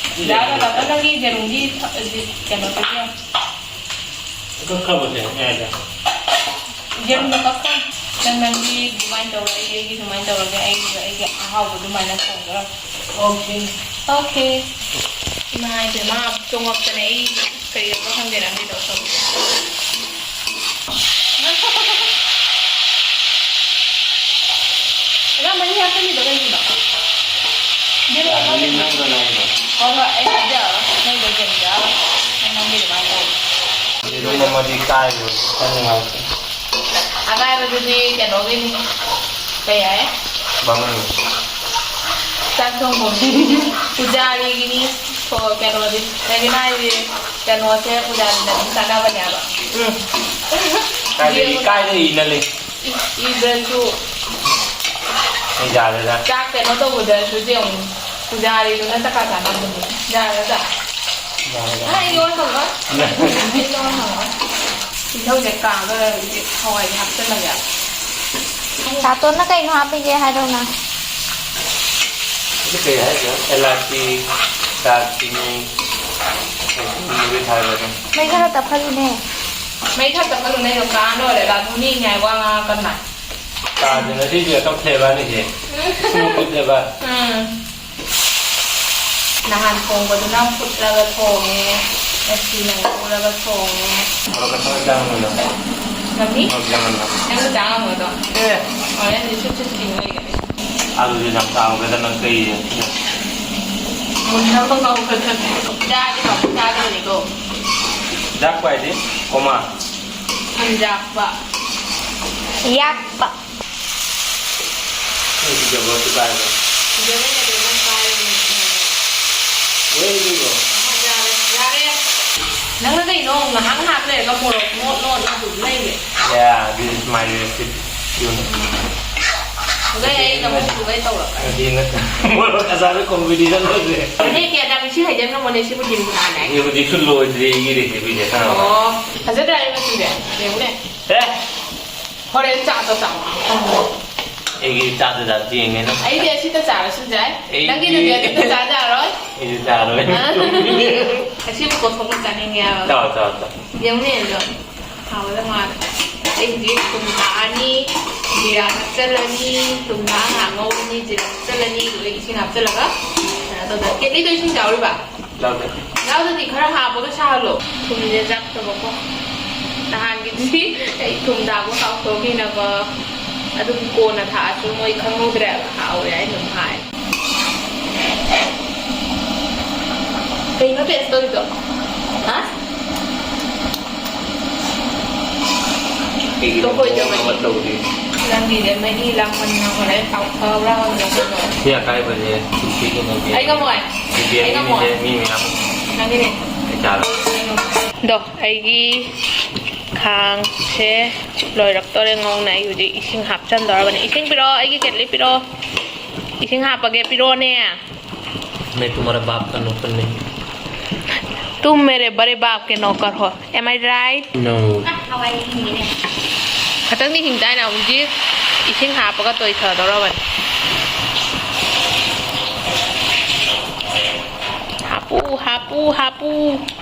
ꯌꯥꯔꯦ, ꯕꯕꯥ, ꯅꯪꯒꯤ ꯌꯦꯔꯨꯝꯒꯤ ꯊ-, ꯀꯩꯅꯣꯗꯨꯗꯤ ꯌꯥꯝ ꯀꯛꯈ꯭ꯔꯕꯁꯦ ꯃꯌꯥꯏꯗ꯫ ꯌꯦꯔꯨꯝꯗꯣ ꯀꯛꯈ꯭ꯔꯣ꯫ ꯅꯪ ꯅꯪꯒꯤ ꯑꯗꯨꯃꯥꯏꯅ ꯇꯧꯔꯣ, ꯑꯩ ꯑꯩꯒꯤ ꯑꯗꯨꯃꯥꯏꯅ ꯇꯧꯔꯒꯦ, ꯑꯩꯒꯤꯁꯨ ꯑꯩꯒꯤ ꯑꯍꯥꯎꯕ ꯑꯗꯨꯃꯥꯏꯅ ꯊꯣꯡꯗꯣꯏꯔꯣ? ꯑꯣꯀꯦ꯫ ꯑꯣꯀꯦ꯫ ꯏꯃꯥ ꯏꯕꯦꯝꯃ, ꯆꯣꯡꯉꯛꯇꯅ ꯑꯩ ꯀꯔꯤ ꯇꯧꯕ ꯈꯪꯗꯦ ꯅꯪꯒꯤꯗꯣ ꯇꯧꯔꯤꯁꯦ꯫ ꯑꯉꯥꯡ ꯃꯍꯤ ꯍꯥꯞꯆꯜꯂꯤꯗꯣ ꯀꯩꯒꯤꯅꯣ? ꯌꯦꯔꯨꯝ ꯑꯃ ꯌꯥꯗꯦ, ꯅꯪꯒ ꯅꯪꯒ꯫ ꯍꯣꯏ, ꯍꯣꯏ, ꯑꯩ ꯍꯥꯏꯖꯔꯔꯣꯏ꯫ ꯅꯪꯒꯤꯗꯣ ꯌꯦꯔꯨꯝ ꯌꯥꯎꯔꯣꯏ꯫ ꯅꯪ ꯅꯪꯒꯤ ꯑꯗꯨꯃꯥꯏꯅ ꯇꯧ꯫ ꯌꯦꯔꯨꯝ ꯑꯃꯗꯤ ꯀꯥꯏꯔꯣꯏ, ꯈꯤꯇꯪ ꯅꯨꯡꯉꯥꯏꯇꯦ꯫ ꯑꯀꯥꯏꯕꯗꯨꯗꯤ ꯀꯩꯅꯣꯒꯤꯅꯤ꯫ ꯀꯩ ꯍꯥꯏ? ꯕꯥꯃꯟ꯫ ꯆꯥꯛ ꯊꯣꯡꯐꯝ꯫ ꯄꯨꯖꯥꯔꯤꯒꯤꯅꯤ꯫ ꯀꯩꯅꯣꯗꯤ ꯔꯦꯕꯤꯅꯥ ꯍꯥꯏꯁꯦ꯫ ꯀꯩꯅꯣꯁꯦ ꯄꯨꯖꯥꯔꯤꯅ ꯑꯗꯨꯝ ꯆꯥꯟꯅꯕꯅꯦꯕ꯫ ꯎꯝ꯫ ꯀꯥꯏꯗꯒꯤ, ꯀꯥꯏꯗꯒꯤ ꯏꯅ ꯂꯩ? ꯏ-, ꯏꯗ꯭ꯔꯁꯨ꯫ ꯑꯩ ꯌꯥꯔꯦꯗ꯫ ꯆꯥꯛ ꯀꯩꯅꯣ ꯇꯧꯕꯗꯁꯨ ꯌꯦꯡꯉꯨ꯫ ꯄꯨꯖꯥꯔꯤꯗꯨꯅ ꯆꯀꯥ ꯆꯥꯅꯕꯅꯦ꯫ ꯌꯥꯔꯦꯗ꯫ ꯌꯥꯔꯦꯗ꯫ ꯑ, ꯑꯩ ꯂꯣꯟ ꯊꯝꯃꯣꯏ꯫ ꯑꯩ ꯂꯣꯟ ꯊꯝꯃꯣꯏ꯫ ꯇꯤꯜꯍꯧꯁꯦ ꯀꯥꯡꯉꯒ ꯍꯧꯖꯤꯛ ꯍꯋꯥꯏꯁꯦ ꯍꯥꯞꯆꯤꯜꯂꯒꯦ꯫ ꯇꯥꯇꯣꯟꯅ ꯀꯩꯅꯣ ꯍꯥꯞꯄꯤꯒꯦ ꯍꯥꯏꯔꯣꯅ? ꯁꯤ ꯀꯩ ꯍꯥꯏꯒꯦ? ꯑꯦꯂꯥꯆꯤ, ꯗꯥꯜꯆꯤꯅꯤ, ꯃꯔꯣꯏ ꯊꯥꯏꯕ ꯑꯗꯨꯝ꯫ ꯃꯩ ꯈꯔ ꯇꯞꯍꯜꯂꯨꯅꯦ꯫ ꯃꯩ ꯈꯔ ꯇꯞꯍꯜꯂꯨꯅꯦ, ꯑꯗꯨꯝ ꯀꯥꯡ ꯂꯣꯏꯔꯦ꯫ ꯂꯥꯊꯣꯛꯅꯤꯡꯉꯦ ꯍꯥꯏ ꯋꯥ ꯉꯥꯡꯉꯛꯀꯅꯨ꯫ ꯇꯥꯗꯦ, ꯉꯁꯤꯗꯤ ꯑꯇꯣꯞꯄ flavorꯅꯤꯁꯦ꯫ ꯎꯝ꯫ Smooth flavor꯫ ꯎꯝ꯫ ꯅꯍꯥꯟ ꯊꯣꯡꯕꯗꯨꯅ ꯐꯨꯠꯂꯒ ꯊꯣꯡꯉꯦ, ꯉꯁꯤꯅ ꯉꯧꯔꯒ ꯊꯣꯡꯉꯦ꯫ ꯃꯣꯔꯣꯛ ꯑꯁꯥꯕ ꯆꯥ ꯉꯝꯃꯣꯏꯗ꯭ꯔꯣ? ꯉꯝꯅꯤ? ꯃꯣꯔꯣꯛ ꯆꯥꯃꯟꯕ꯭ꯔꯣ? ꯅꯪꯅ ꯆꯥ ꯉꯝꯒꯗ꯭ꯔꯣ? ꯑꯦ! ꯍꯣꯔꯦꯟꯗꯤ ꯁꯨꯠ ꯁꯨꯠ ꯆꯤꯡ ꯂꯩꯒꯅꯤ꯫ ꯑꯗꯨꯗꯤ ꯌꯥꯝ ꯆꯥꯎꯒꯦꯗ ꯅꯪ ꯀꯩ꯫ ꯃꯨꯟꯅꯕ ꯉꯧꯒꯗꯕꯅꯤ꯫ ꯆꯥꯗꯤ ꯀꯃꯨꯛ ꯆꯥꯗꯕꯅꯤꯀꯣ꯫ ꯌꯥꯛꯄ ꯍꯥꯏꯗꯤ? ꯀꯣꯃꯥ꯫ ꯊꯨꯝ ꯌꯥꯛꯄ꯫ ꯌꯥꯛꯄ꯫ ꯁꯤꯗꯕꯣ ꯁꯤ ꯄꯥꯏꯕ꯫ ꯁꯤꯗꯕꯩ ꯅꯠꯇꯦ, ꯅꯪ ꯄꯥꯏꯔꯕꯅꯤ꯫ ꯂꯣꯏ ꯍꯩꯗꯣꯏꯔꯣ? ꯑꯍꯣꯏ, ꯌꯥꯔꯦ, ꯌꯥꯔꯦ꯫ ꯅꯪꯅ ꯀꯩꯅꯣ ꯉꯥꯏꯍꯥꯛ ꯉꯥꯏꯍꯥꯛ ꯂꯩꯔꯒ ꯃꯣꯔꯣꯛ ꯃꯣꯠ ꯃꯣꯠ ꯑꯗꯨꯝ ꯂꯩꯔꯦ? Yeah, this is my recipe. ꯑꯗꯨꯗꯩ ꯑꯩ ꯅꯃꯨꯛ ꯄꯨꯒꯩ ꯇꯧꯔꯛꯀꯅꯤ꯫ ꯅꯠꯇꯦ, ꯅꯠꯇꯦ꯫ ꯃꯣꯔꯣꯛ ꯑꯆꯥꯔ competition ꯇꯧꯁꯦ꯫ ꯍꯦꯛ ꯀꯌꯥ ꯇꯥꯃꯤ ꯁꯤ ꯍꯩꯖꯤꯟ ꯉꯝꯃꯣꯅꯦ, ꯁꯤꯕꯨ ꯗꯤꯝ ꯀꯅꯥꯅꯦ? ꯍꯧꯖꯤꯛ ꯍꯧꯖꯤꯛꯁꯨ ꯂꯣꯏꯗ꯭ꯔꯤ ꯑꯩꯒꯤ recipeꯁꯦ, ꯈꯪꯉꯕ? ꯑꯣ, ꯐꯖꯗ꯭ꯔꯥ ꯑꯩ ꯃꯆꯨꯁꯦ? ꯌꯦꯡꯉꯨꯅꯦ꯫ ꯑꯦ! ꯍꯣꯔꯦꯟ ꯆꯥꯛꯇꯣ ꯆꯥꯎ꯫ ꯑꯩꯒꯤ ꯆꯥꯗ ꯆꯥꯗ ꯌꯦꯡꯉꯦ ꯅꯪ꯫ ꯑꯩꯗꯤ ꯑꯁꯤꯗ ꯆꯥꯔꯁꯨ ꯌꯥꯏ꯫ ꯑꯩꯗꯤ ꯅꯪꯒꯤꯗꯨꯗꯤ ꯑꯗꯨꯗ ꯆꯥ ꯌꯥꯔꯣꯏ꯫ ꯑꯩꯗꯤ ꯆꯥꯔꯣꯏ꯫ ꯑ? ꯑꯁꯤꯕꯨ ꯀꯣꯊꯣꯛꯅ ꯆꯥꯅꯤꯡꯉꯦ ꯍꯥꯏꯕ꯫ ꯆꯥꯎ, ꯆꯥꯎ, ꯆꯥꯎ꯫ ꯌꯦꯡꯉꯨꯅꯦ ꯑꯗꯣ꯫ ꯍꯥꯎꯒꯗꯕ ꯃꯥꯜꯂꯦ꯫ ꯑꯩ ꯍꯧꯖꯤꯛ ꯊꯨꯝ ꯊꯥꯛꯑꯅꯤ, ꯖꯤꯔꯥ ꯊꯥꯛꯆꯜꯂꯅꯤ, ꯊꯨꯝ ꯊꯥꯛꯑ ꯉꯥꯏꯍꯥꯛ ꯉꯧꯔꯅꯤ, ꯖꯤꯔꯥ ꯊꯥꯛꯆꯜꯂꯅꯤ, ꯑꯗꯨꯒ ꯏꯁꯤꯡ ꯍꯥꯞꯆꯜꯂꯒ ꯀꯩꯅꯣ ꯇꯧꯗꯣꯏꯅꯤ꯫ ꯀꯦꯠꯂꯤꯗꯣ ꯏꯁꯤꯡ ꯌꯥꯎꯔꯤꯕ? ꯌꯥꯎꯗꯦ꯫ ꯌꯥꯎꯗꯗꯤ ꯈꯔ ꯍꯥꯞꯄꯒ ꯁꯥꯍꯜꯂꯣ꯫ ꯊꯨꯝꯁꯦ ꯆꯥꯛꯇꯕꯀꯣ꯫ ꯅꯍꯥꯟꯒꯤꯗꯨꯗꯤ ꯑꯩ ꯊꯨꯝ ꯊꯥꯛꯄ ꯀꯥꯎꯊꯣꯛꯈꯤꯅꯕ ꯑꯗꯨꯝ ꯀꯣꯟꯅ ꯊꯥꯛꯑꯁꯨ ꯃꯣꯏ ꯈꯪꯍꯧꯗ꯭ꯔꯦꯕ꯫ ꯍꯥꯎꯋꯦ ꯍꯥꯏꯅ ꯑꯗꯨꯝ ꯍꯥꯏ꯫ ꯀꯩꯅꯣ taste ꯇꯧꯔꯤꯗꯣ? ꯍꯥ? ꯀꯩꯒꯤꯅꯣ ꯃꯑꯣꯡ ꯑꯃ ꯇꯧꯔꯤ꯫ ꯅꯪꯒꯤꯁꯦ ꯃꯍꯤ ꯂꯥꯡꯃꯟꯅ ꯍꯣꯔꯦꯟ ꯇꯥꯎꯊꯕ꯭ꯔꯥ ꯈꯪꯗꯦ꯫ ꯁꯤ ꯑꯀꯥꯏꯕꯁꯦ ꯁꯤꯒꯤꯅꯦ꯫ ꯑꯩ ꯉꯝꯃꯣꯏ꯫ ꯁꯤꯗꯤ ꯑꯩ ꯉꯝꯃꯣꯏ꯫ ꯃꯤꯅꯦ, ꯃꯤ ꯃꯌꯥꯝ꯫ ꯅꯪꯒꯤꯅꯦ꯫ ꯑꯩ ꯆꯥꯔꯣ꯫ ꯑꯩ ꯉꯝꯃꯣꯏ꯫ ꯑꯗꯣ ꯑꯩꯒꯤ ꯈꯥꯡꯁꯦ ꯂꯣꯏꯔꯛꯇꯣꯔꯦ ꯉꯧꯅ꯫ ꯑꯩ ꯍꯧꯖꯤꯛ ꯏꯁꯤꯡ ꯍꯥꯞꯆꯟꯗꯧꯔꯕꯅꯤ꯫ ꯏꯁꯤꯡ ꯄꯤꯔꯛꯑꯣ, ꯑꯩꯒꯤ ꯀꯦꯠꯂꯤ ꯄꯤꯔꯛꯑꯣ꯫ ꯏꯁꯤꯡ ꯍꯥꯞꯄꯒꯦ, ꯄꯤꯔꯛꯑꯣꯅꯦ꯫ मैं तुम्हारा बाप का नौकर नहीं। तुम मेरे बड़े बाप के नौकर हो। Am I right? No। ꯈꯇꯪꯗꯤ ꯍꯤꯡꯗꯥꯏꯅ ꯍꯧꯖꯤꯛ ꯏꯁꯤꯡ ꯍꯥꯞꯄꯒ ꯇꯣꯏꯊꯗꯧꯔꯕꯅꯤ꯫ ꯍꯥꯞꯄꯨ, ꯍꯥꯞꯄꯨ, ꯍꯥꯞꯄꯨ꯫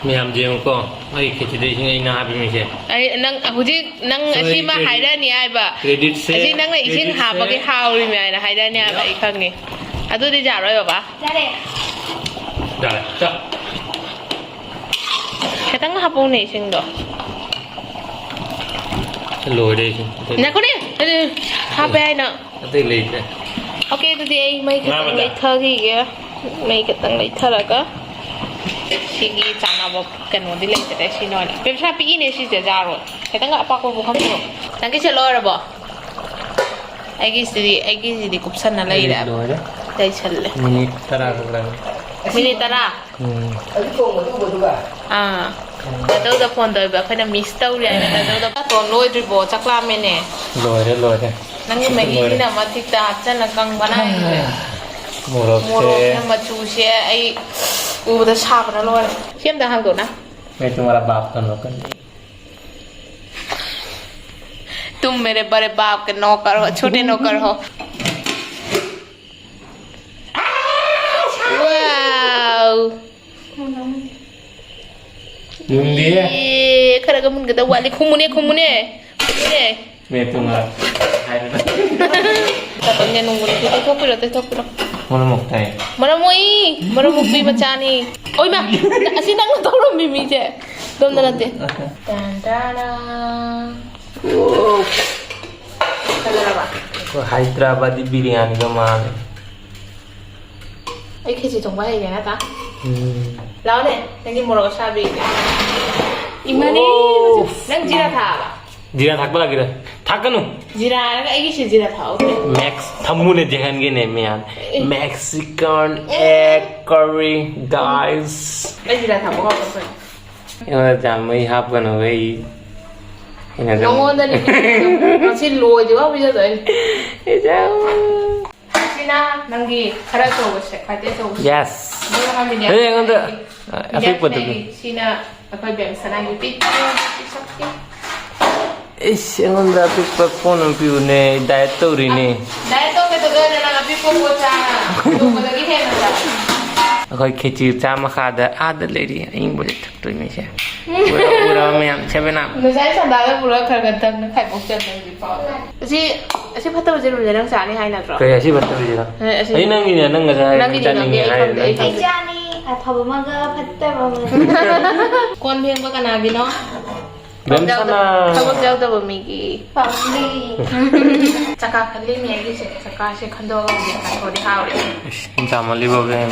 ꯃꯌꯥꯝ ꯌꯦꯡꯉꯨꯀꯣ, ꯑꯩ ꯈꯦꯆꯤꯗ ꯏꯁꯤꯡ ꯑꯩꯅ ꯍꯥꯞꯄꯤꯃꯤꯁꯦ꯫ ꯑꯩ, ꯅꯪ ꯍꯧꯖꯤꯛ ꯅꯪ So, ꯑꯁꯤꯃ credit, ꯍꯥꯏꯔꯅꯤ ꯍꯥꯏꯕ꯫ Creditꯁꯦ, ꯑꯁꯤ ꯅꯪꯅ ꯏꯁꯤꯡ creditꯁꯦ ꯍꯥꯞꯄꯒꯤ ꯍꯥꯎꯔꯤꯃꯤ ꯍꯥꯏꯅ ꯍꯥꯏꯔꯅꯤ ꯍꯥꯏꯕ ꯑꯩ ꯈꯪꯉꯦ꯫ ꯑꯗꯨꯗꯤ ꯌꯥꯔꯣꯏ ꯕꯕꯥ꯫ ꯌꯥꯔꯦ꯫ ꯌꯥꯔꯦ, ꯆꯥ꯫ ꯈꯤꯇꯪ ꯍꯥꯞꯄꯧꯅꯦ ꯏꯁꯤꯡꯗꯣ꯫ ꯂꯣꯏꯔꯦ ꯏꯁꯤꯡ꯫ ꯉꯥꯏꯈꯣꯅꯦ, ꯑꯗꯨ ꯍꯥꯞꯄꯦ ꯍꯥꯏꯅ꯫ ꯑꯇꯩ ꯂꯩꯇ꯭ꯔꯦ꯫ ꯑꯣꯀꯦ, ꯑꯗꯨꯗꯤ ꯑꯩ ꯃꯩ ꯈꯤꯇꯪ ꯉꯥ ꯃꯆꯥ꯫ ꯂꯩꯊꯈꯤꯒꯦ꯫ ꯃꯩ ꯈꯤꯇꯪ ꯂꯩꯊꯔꯒ ꯁꯤꯒꯤ ꯆꯥꯅꯕ ꯀꯩꯅꯣꯗꯤ ꯂꯩꯇ꯭ꯔꯦ꯫ ꯁꯤꯅ ꯑꯣꯏꯅ ꯄꯦꯄꯁꯥ ꯄꯤꯛꯏꯅꯦ ꯁꯤꯁꯦ, ꯌꯥꯔꯣꯏ꯫ ꯈꯤꯇꯪ ꯑꯄꯥꯛꯄ ꯄꯨꯈꯝꯗꯣ꯫ ꯅꯪꯒꯤꯁꯦ ꯂꯣꯏꯔꯕꯣ? ꯑꯩꯒꯤꯁꯤꯗꯤ, ꯑꯩꯒꯤꯁꯤꯗꯤ ꯀꯨꯞꯁꯟꯅ ꯂꯩꯔꯦꯕ꯫ ꯂꯣꯏꯔꯦ꯫ ꯂꯩꯁꯜꯂꯦ꯫ ꯃꯤꯅꯤꯠ ꯇꯔꯥ ꯈꯛ ꯂꯩꯔꯦ꯫ ꯃꯤꯅꯤꯠ ꯇꯔꯥ? ꯎꯝ꯫ ꯑꯥ꯫ ꯇꯥꯆꯧꯗ ꯐꯣꯟ ꯇꯧꯔꯤꯕ ꯑꯩꯈꯣꯏꯅ ꯃꯤꯁ ꯇꯧꯔꯤ ꯍꯥꯏꯅ ꯇꯥꯆꯧꯗ꯫ ꯇꯣꯟ ꯂꯣꯏꯗ꯭ꯔꯤꯕꯣ? ꯆꯥꯛ ꯂꯥꯝꯃꯦꯅꯦ꯫ ꯂꯣꯏꯔꯦ, ꯂꯣꯏꯔꯦ꯫ ꯅꯪꯒꯤ ꯃꯍꯤꯁꯤꯅ ꯂꯣꯏꯔꯦ꯫ ꯃꯊꯤꯛꯇ ꯍꯥꯞꯆꯟꯅ ꯀꯪꯕꯅ ꯍꯥꯏꯁꯦ꯫ ꯃꯣꯔꯣꯛꯁꯦ꯫ ꯃꯣꯔꯣꯛꯅ ꯃꯆꯨꯁꯦ ꯑꯩ ꯎꯕꯗ ꯁꯥꯕꯅ ꯂꯣꯏꯔꯦ꯫ ꯁꯤ ꯑꯝꯇ ꯍꯥꯡꯗꯣꯛꯅ꯫ मैं तुम्हारा बाप का नौकर नहीं। तुम मेरे बड़े बाप के नौकर हो, छोटे नौकर हो। Wow! ꯅꯨꯡꯗꯤ꯫ ꯑꯦ, ꯈꯔꯒ ꯃꯨꯟꯒꯗꯕ ꯋꯥꯠꯂꯤ꯫ ꯈꯨꯝꯃꯨꯅꯦ, ꯈꯨꯝꯃꯨꯅꯦ꯫ ꯈꯨꯝꯃꯨꯅꯦ꯫ ꯃꯦ ꯇꯨꯡꯉꯥ ꯍꯥꯏꯔꯦ꯫ ꯆꯠꯄꯅꯦ ꯅꯨꯡꯕꯨ ꯅꯨꯡꯁꯤ꯫ ꯇꯩꯊꯣꯛꯄꯤꯔꯣ, ꯇꯩꯊꯣꯛꯄꯤꯔꯣ꯫ ꯃꯔꯝ ꯃꯣꯛꯇꯥꯏ꯫ ꯃꯔꯝ ꯃꯣꯛꯏ꯫ ꯃꯔꯝ ꯃꯣꯛꯄꯤ ꯃꯆꯥꯅꯤ꯫ ꯑꯣꯏꯃ! ꯑꯁꯤ ꯅꯪꯅ ꯇꯧꯔꯝꯃꯤ ꯃꯤꯁꯦ꯫ ꯑꯗꯣꯝꯗ ꯅꯠꯇꯦ꯫ ꯇꯥꯟ ꯇꯥꯔꯥ꯫ ꯐꯖꯔꯕ? ꯑꯩꯈꯣꯏ ꯍꯥꯏꯗ꯭ꯔꯕꯥꯗꯤ ꯕꯤꯔꯌꯥꯅꯤꯒ ꯃꯥꯜꯂꯦ꯫ ꯑꯩ ꯈꯦꯆꯤ ꯊꯣꯡꯕ ꯍꯩꯔꯦ ꯅꯠꯇ꯭ꯔꯥ? ꯎꯝ꯫ ꯂꯥꯎꯅꯦ, ꯅꯪꯒꯤ ꯃꯣꯔꯣꯛ ꯑꯁꯥꯕꯤ꯫ ꯏꯃꯥꯅꯦ, ꯑꯣ꯫ ꯅꯪ ꯖꯤꯔꯥ ꯊꯥꯛꯑꯕ? ꯖꯤꯔꯥ ꯊꯥꯛꯄ ꯂꯥꯛꯀꯦꯔ? ꯊꯥꯛꯀꯅꯨ꯫ ꯖꯤꯔꯥ ꯍꯥꯏꯔꯒ ꯑꯩꯒꯤꯁꯦ ꯖꯤꯔꯥ ꯊꯥꯛꯍꯧꯗ꯭ꯔꯦ꯫ ꯃꯦꯛꯁ ꯊꯝꯃꯨꯅꯦ ꯖꯦꯍꯟꯒꯤꯅꯦ ꯃꯌꯥꯝ꯫ ꯑꯦ꯫ Mexican egg curry, guys꯫ ꯑꯩ ꯖꯤꯔꯥ ꯊꯥꯛꯄ ꯀꯥꯎꯊꯣꯛꯈ꯭ꯔꯦ꯫ ꯑꯩꯉꯣꯟꯗ ꯆꯥꯝꯃꯩ ꯍꯥꯞꯀꯅꯨ ꯑꯩ꯫ ꯍꯩꯅꯗꯕ꯫ ꯅꯉꯣꯟꯗꯅꯤ꯫ ꯉꯁꯤ ꯂꯣꯏꯗ꯭ꯔꯤꯕ ꯄꯤꯖꯗꯣꯏꯅꯤ꯫ ꯏꯆꯥ꯫ ꯁꯤꯅ ꯅꯪꯒꯤ ꯈꯔ ꯑꯆꯧꯕꯁꯦ, ꯈ꯭ꯋꯥꯏꯗꯩ ꯑꯆꯧꯕꯁꯦ꯫ Yes꯫ ꯑꯗꯨꯒ ꯍꯥꯏꯕꯅꯦ꯫ ꯑꯗꯨꯗꯤ ꯑꯩꯉꯣꯟꯗ, ꯑ, ꯑꯄꯤꯛꯄꯗꯨꯗꯤ꯫ ꯁꯤꯅ ꯑꯩꯈꯣꯏ ꯕꯦꯝꯁꯅꯥꯒꯤ ꯄꯤꯛ ꯄꯤꯛ ꯄꯤꯛ ꯄꯤꯛ꯫ ꯏꯁ, ꯑꯩꯉꯣꯟꯗ ꯑꯄꯤꯛꯄ ꯐꯣꯟ ꯑꯃ ꯄꯤꯌꯨꯅꯦ, ꯑꯩ diet ꯇꯧꯔꯤꯅꯦ꯫ Diet ꯇꯧꯒꯗꯕ ꯅꯪ ꯑꯄꯤꯛꯄ ꯄꯣꯠ ꯆꯥ, ꯇꯣꯡꯕꯗꯒꯤ ꯍꯦꯟꯅ ꯆꯥ꯫ ꯑꯩꯈꯣꯏ ꯈꯦꯆꯤ ꯆꯥ ꯃꯈꯥꯗ ꯑꯥꯗ ꯂꯩꯔꯤ, ꯑꯏꯪꯕꯁꯦ ꯊꯛꯇꯣꯏꯅꯦ ꯁꯦ꯫ ꯎꯔ-, ꯎꯔꯕ ꯃꯌꯥꯝ, seven up꯫ ꯉꯁꯥꯏ ꯁꯟꯗꯥꯗ ꯄꯨꯔꯒ ꯈꯔ ꯈꯔ ꯊꯛꯅ ꯈꯥꯏꯕꯣꯛ ꯆꯠꯂꯦ ꯍꯧꯖꯤꯛ ꯐꯥꯎ꯫ ꯑꯁꯤ, ꯑꯁꯤ ꯐꯠꯇꯕꯁꯦ ꯔꯨꯝꯁꯦ ꯅꯪ ꯆꯥꯅꯤ ꯍꯥꯏ ꯅꯠꯇ꯭ꯔꯣ? ꯀꯩ ꯑꯁꯤ ꯐꯠꯇꯕꯁꯤꯅ? ꯑꯦ, ꯑꯁꯤ ꯑꯩ ꯅꯪꯒꯤꯅꯦ, ꯅꯪ ꯉꯁꯥꯏ ꯍꯥꯏꯔꯒ ꯅꯪꯒꯤꯗꯤ ꯆꯥꯅꯤꯡꯉꯦ ꯅꯪꯒꯤ, ꯑꯩ ꯍꯥꯏꯔꯒ ꯈꯪꯗꯦ, ꯑꯩ ꯅꯪ ꯈꯪꯗꯦ꯫ ꯑꯩ ꯆꯥꯅꯤ, ꯑꯐꯕ ꯑꯃꯒ ꯐꯠꯇꯕ ꯑꯃꯒ꯫ ꯀꯣꯟ ꯐꯦꯡꯕ ꯀꯅꯥꯒꯤꯅꯣ? ꯕꯦꯝꯁꯅꯥ꯫ ꯊꯕꯛ ꯌꯥꯎꯗꯕ ꯃꯤꯒꯤ꯫ ꯄꯥꯝꯂꯤ꯫ ꯆꯀꯥ ꯈꯜꯂꯤꯅꯦ ꯑꯩꯒꯤꯁꯦ꯫ ꯆꯀꯥꯁꯦ ꯈꯟꯗꯣꯛꯑꯒ ꯍꯧꯖꯤꯛ ꯆꯥꯊꯣꯛꯑꯗꯤ ꯍꯥꯎꯔꯦ꯫ ꯏꯁ, ꯏꯟꯖꯥꯡ ꯃꯜꯂꯤꯕ ꯕꯦꯝ꯫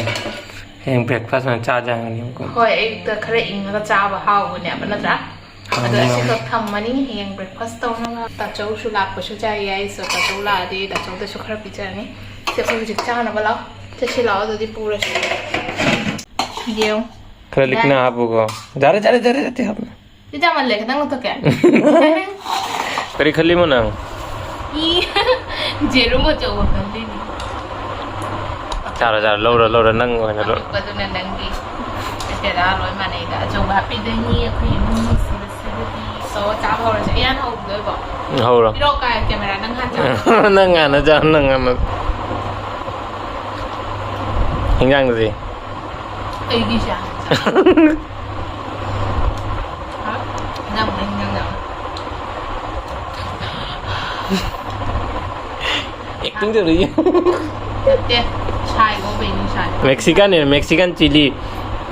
ꯍꯌꯦꯡ breakfast ꯑꯣꯏꯅ ꯆꯥꯖꯦ ꯍꯥꯏꯕꯅꯦꯕꯀꯣ꯫ ꯍꯣꯏ, ꯑꯌꯨꯛꯇ ꯈꯔ ꯏꯪꯉꯒ ꯆꯥꯕ ꯍꯥꯎꯕꯅꯦꯕ, ꯅꯠꯇ꯭ꯔꯥ? ꯑꯗꯣ ꯍꯥꯎꯕꯅꯦ꯫ ꯑꯁꯤꯈꯛ ꯊꯝꯃꯅꯤ, ꯍꯌꯦꯡ breakfast ꯇꯧꯅꯕ꯫ ꯇꯥꯆꯧꯁꯨ ꯂꯥꯛꯄꯁꯨ ꯌꯥꯏ ꯌꯥꯏ, so ꯇꯥꯆꯧ ꯂꯥꯛꯑꯗꯤ ꯇꯥꯆꯧꯗꯁꯨ ꯈꯔ ꯄꯤꯖꯔꯅꯤ꯫ ꯁꯤ ꯑꯩꯈꯣꯏ ꯍꯧꯖꯤꯛ ꯆꯥꯅꯕ ꯂꯥꯛꯑꯣ꯫ ꯆꯠꯁꯤ ꯂꯥꯛꯑꯣ, ꯑꯗꯨꯗꯤ ꯄꯨꯔꯁꯤ꯫ ꯌꯦꯡꯉꯨ꯫ ꯈꯔ ꯂꯤꯛꯅ ꯌꯥꯏ꯫ ꯍꯥꯞꯄꯨꯀꯣ꯫ ꯌꯥꯔꯦ, ꯌꯥꯔꯦ, ꯌꯥꯔꯦ, ꯌꯥꯔꯦ, ꯍꯥꯞꯄꯨ꯫ ꯁꯤ ꯆꯥꯃꯜꯂꯦ, ꯈꯤꯇꯪ ꯂꯧꯊꯣꯛꯀꯦ꯫ ꯀꯔꯤ ꯈꯜꯂꯤꯃꯣ ꯅꯪ? ꯏ, ꯖꯦꯔꯨꯝ ꯑꯆꯧꯕ ꯈꯜꯂꯤꯅꯤ꯫ ꯆꯥꯔꯣ, ꯆꯥꯔꯣ, ꯂꯧꯔꯣ, ꯂꯧꯔꯣ, ꯅꯪ ꯑꯣꯏꯅ ꯂꯧꯔꯣ꯫ ꯑꯄꯤꯛꯄꯗꯨꯅ ꯅꯪꯒꯤ꯫ ꯇꯦꯔꯥ ꯂꯣꯏ ꯃꯥꯟꯅꯩꯗ꯫ ꯑꯆꯧꯕ ꯍꯥꯞꯄꯤꯗꯣꯏꯅꯤ ꯑꯩꯈꯣꯏ ꯏꯃꯨꯡ ꯅꯨꯡꯁꯤꯕꯁꯤꯕꯨꯗꯤ꯫ So, ꯆꯥꯕ ꯍꯧꯔꯁꯦ꯫ ꯏꯌꯥꯟ ꯍꯧꯗꯣꯏꯕꯣ? ꯍꯧꯔꯣ꯫ ꯄꯤꯔꯛꯑꯣ, ꯀꯥꯏ ꯀꯦꯃꯦꯔꯥ ꯅꯪ ꯍꯥꯟꯅ ꯆꯥꯔꯣ꯫ ꯅꯪ ꯍꯥꯟꯅ ꯆꯥꯔꯣ, ꯅꯪ ꯍꯥꯟꯅ꯫ ꯍꯤꯟꯖꯥꯡꯁꯦ꯫ ꯑꯩꯒꯤꯁꯦ ꯍꯥꯟꯅ ꯆꯥꯔꯣ꯫ ꯍꯥ? ꯅꯪ, ꯅꯪ, ꯅꯪ, ꯅꯪ꯫ Acting ꯇꯧꯔꯤ꯫ ꯅꯠꯇꯦ, ꯁꯥꯏ ꯉꯧꯕꯩꯅꯤ, ꯁꯥꯏ꯫ Mexican ꯅꯦ, Mexican chili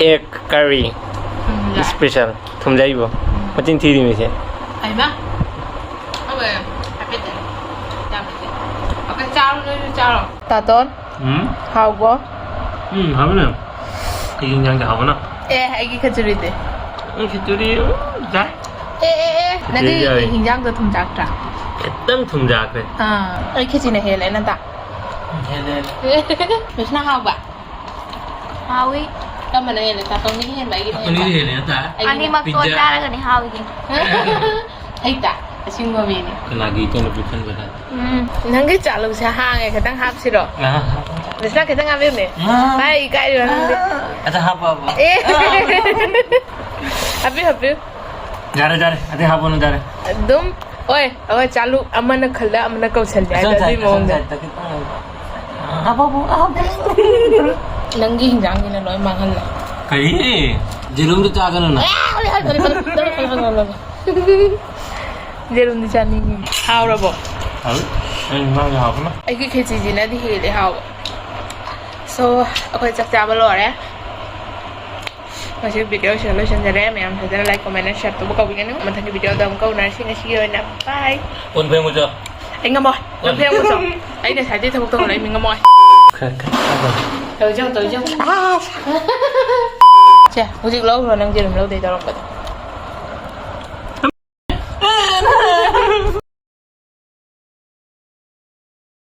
egg curry ꯊꯨꯝ ꯌꯥꯛꯑꯦ꯫ Special꯫ ꯊꯨꯝ ꯌꯥꯛꯏꯕꯣ? ꯎꯝ꯫ ꯃꯆꯤꯟ ꯊꯤꯔꯤꯃꯤꯁꯦ꯫ ꯍꯩꯃꯥ꯫ ꯍꯥꯎꯋꯦ꯫ ꯍꯥꯏꯐꯦꯠ ꯌꯥꯝ ꯂꯩꯇꯦ꯫ ꯑꯣꯀꯦ, ꯆꯥꯔꯣ, ꯅꯣꯏꯁꯨ ꯆꯥꯔꯣ꯫ ꯇꯥꯇꯣꯟ꯫ ꯎꯝ꯫ ꯍꯥꯎꯕ꯭ꯔꯣ? ꯎꯝ, ꯍꯥꯎꯕꯅꯦ꯫ ꯑꯩꯒꯤ ꯏꯟꯖꯥꯡꯁꯦ ꯍꯥꯎꯕꯅ꯫ ꯑꯦ, ꯑꯩꯒꯤ ꯈꯦꯆꯨꯔꯤꯗꯤ? ꯎꯝ, ꯈꯦꯆꯨꯔꯤ, ꯎꯝ, ꯌꯥꯏ꯫ ꯑꯦ, ꯑꯦ, ꯑꯦ, ꯅꯪꯗꯤ ꯌꯥꯏ꯫ ꯍꯤꯟꯖꯥꯡꯗꯣ ꯊꯨꯝ ꯆꯥꯛꯇ꯭ꯔꯥ? ꯈꯤꯇꯪ ꯊꯨꯝ ꯆꯥꯛꯈ꯭ꯔꯦ꯫ ꯑꯥ, ꯑꯩ ꯈꯦꯆꯤꯅ ꯍꯦꯜꯂꯦ ꯅꯠꯇ꯭ꯔꯥ? ꯍꯦꯜꯂꯦ, ꯍꯦꯜꯂꯦ꯫ ꯃꯤꯁꯅ ꯍꯥꯎꯕ? ꯍꯥꯎꯏ꯫ ꯀꯔꯝꯕꯅ ꯍꯦꯜꯂꯦ? ꯆꯥꯇꯣꯝꯅ ꯍꯦꯟꯕ, ꯑꯩꯒꯤꯅ ꯍꯦꯟꯕ? ꯑꯩꯈꯣꯏꯅꯤꯗꯤ ꯍꯦꯜꯂꯦ ꯅꯠꯇ꯭ꯔꯥ? ꯑꯩꯒꯤꯅ ꯑꯅꯤꯃꯛ ꯄꯤꯖ- ꯆꯣꯟ ꯆꯥꯔꯒꯅꯤ ꯍꯥꯎꯏꯗꯤ꯫ ꯍꯩꯇ, ꯑꯁꯤꯡꯕ ꯃꯤꯅꯤ꯫ ꯀꯅꯥꯒꯤ ꯏꯆꯟꯅꯨꯄꯤ ꯈꯟꯕꯗ? ꯎꯝ, ꯅꯪꯒꯤ ꯆꯥꯂꯨꯛꯁꯦ ꯍꯥꯡꯉꯦ, ꯈꯤꯇꯪ ꯍꯥꯞꯁꯤꯔꯣ? ꯑꯥ꯫ ꯃꯤꯁꯅ ꯈꯤꯇꯪ ꯍꯥꯞꯄꯤꯌꯨꯅꯦ꯫ ꯑꯥ꯫ ꯚꯥꯏ, ꯏꯀꯥꯏꯔꯤꯔꯣ ꯅꯪꯗꯤ? ꯑꯥ꯫ ꯑꯗ ꯍꯥꯞꯄꯣ, ꯍꯥꯞꯄꯣ꯫ ꯑꯦ꯫ ꯑꯥ꯫ ꯍꯥꯞꯄꯤꯌꯨ, ꯍꯥꯞꯄꯤꯌꯨ꯫ ꯌꯥꯔꯦ, ꯌꯥꯔꯦ꯫ ꯑꯗꯩ ꯍꯥꯞꯄꯣꯅ ꯌꯥꯔꯦ꯫ ꯑꯗꯨꯝ, ꯍꯣꯏ, ꯍꯣꯏ, ꯆꯥꯂꯨꯛ ꯑꯃꯅ ꯈꯜꯂ ꯑꯃꯅ ꯀꯧꯁꯜꯂꯦ ꯍꯥꯏꯗꯣ, ꯑꯁꯣꯝ ꯑꯗꯨꯏ ꯁꯥꯏꯠ, ꯑꯁꯣꯝ ꯃꯑꯣꯡꯗ꯫ ꯁꯥꯏꯠꯇ ꯈꯤꯇꯪ ꯂꯩꯕ꯫ ꯍꯥꯞꯄꯣ, ꯍꯥꯞꯄꯣ, ꯍꯥꯞꯄꯣ꯫ ꯅꯪꯒꯤ ꯍꯤꯟꯖꯥꯡꯁꯤꯅ ꯂꯣꯏ ꯃꯥꯡꯍꯜꯂꯦ꯫ ꯀꯔꯤ? ꯌꯦꯔꯨꯝꯗꯣ ꯆꯥꯒꯅꯨ ꯅꯪ꯫ ꯑꯦ, ꯍꯣꯏ, ꯍꯣꯏ, ꯍꯣꯏ, ꯍꯣꯏ, ꯍꯣꯏ, ꯍꯣꯏ, ꯍꯣꯏ꯫ ꯌꯦꯔꯨꯝꯗꯤ ꯆꯥꯅꯤꯡꯉꯤ꯫ ꯍꯥꯎꯔꯕꯣ? ꯍꯥꯎꯏ꯫ ꯎꯝ, ꯃꯥꯒꯤ ꯍꯥꯎꯕꯅ꯫ ꯑꯩꯒꯤ ꯈꯦꯆꯤꯁꯤꯅꯗꯤ ꯍꯦꯜꯂꯦ ꯍꯥꯎꯕ꯫ So, ꯑꯩꯈꯣꯏ ꯆꯥꯛ ꯆꯥꯕ ꯂꯣꯏꯔꯦ꯫ ꯉꯁꯤ video ꯁꯤꯗ ꯂꯣꯏꯁꯤꯟꯖꯔꯦ꯫ ꯃꯌꯥꯝ ꯐꯖꯅ like, comment, and share ꯇꯧꯕ ꯀꯥꯎꯕꯤꯒꯅꯨ꯫ ꯃꯊꯪꯒꯤ video ꯗ ꯑꯃꯨꯛ ꯀꯧꯅꯔꯁꯤ꯫ ꯉꯁꯤꯒꯤ ꯑꯣꯏꯅ bye꯫ ꯀꯣꯟ ꯐꯦꯡꯉꯨꯆꯣ꯫ ꯑꯩ ꯉꯝꯃꯣꯏ꯫ ꯀꯣꯟ ꯐꯦꯡꯉꯨꯆꯣ꯫ ꯑꯩ ꯉꯁꯥꯏꯗꯩ ꯊꯕꯛ ꯇꯧꯍꯜꯂꯦ, ꯑꯩ ꯃꯤ ꯉꯝꯃꯣꯏ꯫ ꯈꯔ, ꯈꯔ, ꯈꯔ꯫ ꯇꯧꯖꯧ, ꯇꯧꯖꯧ꯫ ꯑꯥ! ꯁꯦ, ꯍꯧꯖꯤꯛ ꯂꯧꯈ꯭ꯔꯣ ꯅꯪ ꯌꯦꯔꯨꯝ ꯂꯧꯗꯣꯏ ꯇꯧꯔꯛꯄꯗꯣ꯫